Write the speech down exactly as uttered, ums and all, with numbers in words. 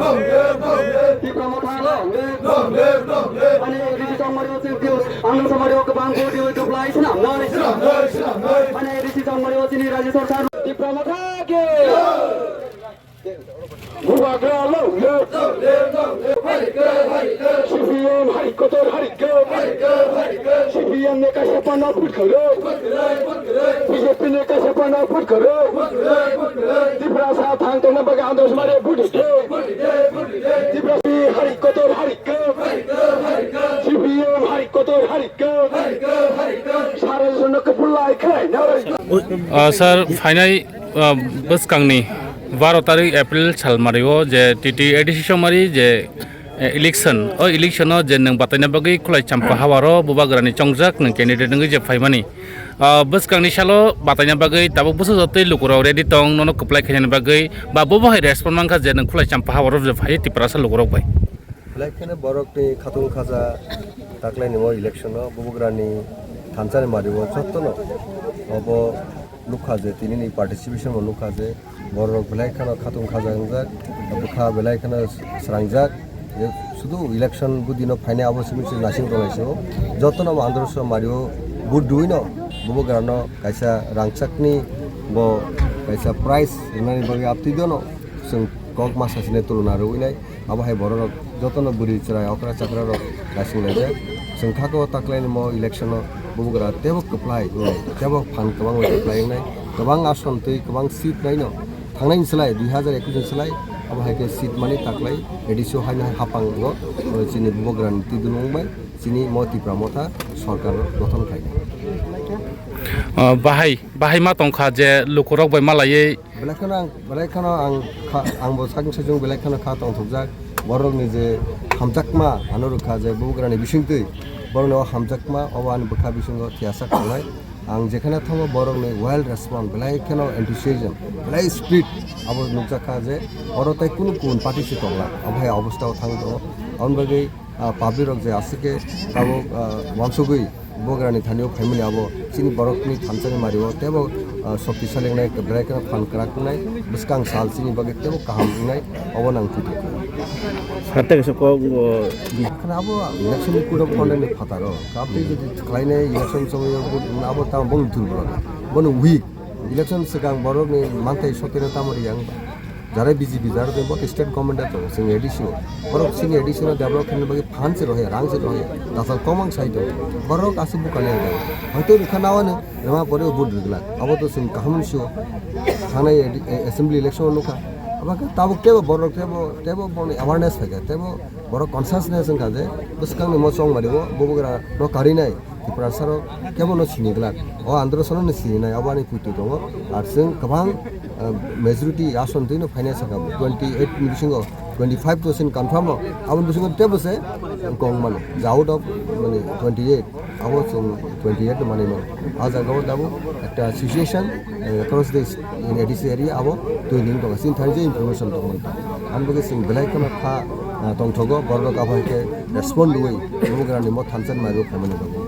Tipra Motha long live. Long live, long live. Ani A D C Chongmari o chini Andhra Chongmari o kwbang vote rwi kwplai swnamnai. Swnamnai, swnamnai. Ani A D C Chongmari o chini Rajya Sarkar. Tipra Motha ki. Bubagra long live. Long live, long live. Hari kar, hari kar. C P M hari kotor hari kar. Hari kar, hari kar. C P M ni kaisa panna vote kwrwi. Vote kwrwi, vote kwrwi. B J P ni kaisa panna vote kwrwi. Vote kwrwi, vote kwrwi. Tiprasa thang tongna bagwi Andhra Chongmari o vote rwdi. Tiprasa hari kotor hari kar. C P M hari kotor hari kar. Sara jona kwplai khlai nai. Ah, sir, phainai, ah, bwskangni baro tarik April salmario je T T A D C Chongmari je, eh, election, o election o je nwng bataina bagwi Khulai Champa hawaro Bubagrani chongjak nwng candidate wngwi je phaimani. Ah, bwskangni salo bataina bagwi tabuk bwsajak tei lukurok ready tong, nono kwplai khainani bagwi, ba bobo hai respond mankha je nwng Khulai Champa hawaro je phai Tiprasa lukurok bai. Belai kheno borokni khatung khaja taklaini o election o Bubagrani thansani mario jottono obo nukha je tinini participation bo nukha je borok belai kheno khatung khaja wngjak, bwkha belai kheno srangjak. Je sudu election budino phainai abo simi se nasing tongnai se o. Jottono bo Andhra Chongmari o vote rwino Bubagrano kaisa rangchakni bo kaisa prize rwnani bagwi aptwi dono. Chwng kok ma sasine tuluna rwinai. Abo hai bororok jotono bwrwi chwrai okra chakra rok naising laijak. Chwng thako taklaini mo election o Bubagra tebo kwplai wngnai, tebo phan kwbang bai kwplai wngnai, kwbang ason twi kwbang seat naino thangnai ni slai dui hazar ekwis ni slai abo hai khe seat mani taklai A D C o haino hai hapang o chini Bubagra ni twi dulung bai chini mo Tipra Motha sorkar gothon khainai. Ah, bahai, bahai ma tongkha je lukurok bai malaiwi. Belai kheno ang, belai kheno ang kha, ang bo sakni saichung belai kheno kha tongthokjak. Borokni je hamjakma ano rwkha je Bubagrani bisingtwi, borokni o hamjakma obo ani bwkha bisingo thiyasa khangnai. Ang jekhane thango borokni well response, belai kheno enthusiasm, belai spirit abo nukjakha je oro tei kunu kun party se tongla. Abo hai obostha o thang tongo. Aboni bagwi ah, public rok je aswk khe tabuk, ah, wansugwi Bubagrani thani o phaimani abo chini borokni thansani mario tebo, ah, shokti sali wngnai, belai kheno phan kwrak wngnai, bwskang sal chini bagwi tebo kaham wngnai, obo nang thwi tongkha. Hatta kaisa kok, o, khana abo election code of conduct ni phataro, kapri jodi khlainai election somoyo abo tamo bong durbol, bono weak, election swkang borokni manthai sotino tamo riyang. Jara B J P, jara tei bo state government o tongo, chwng A D C o. Borok chini A D C no develop khaina bagwi phan se rohya, rang se rohya, dachal komang sai tongo. Borok aswk bukani ang tongo. Hoito rwkha nawano rwma pore vote rwgwlak. Abo to chwng kaham sio. Thangnai A D, eh, assembly election o nukha. Abo khe tabuk tebo borok tebo, tebo boni awareness phaikha, tebo borok consciousness wngkha je bwskangni mo chongmani o Bubagra no karinai. Tiprasa rok kebo no sini glak. O Andhra Salo no sini nai, abo ani puitu tongo. Ar chwng kwbang, eh, majority ason twi no phainai saka twenty eight ni bisingo twenty five to sin confirm o. Abo ni bisingo tebo se kong mano. Je out of mane twenty eight, abo chwng twenty eight no manwi mano. A jaga o tabuk ekta situation, eh, across the in A D C area abo twi ning tongo. Sin thani je information tongo. Ang bagwi chwng belai kheno kha, ah, tongthogo, borok abo hai khe respond rwui, Bubagrani mo thansa ni mario khaimani bagwi.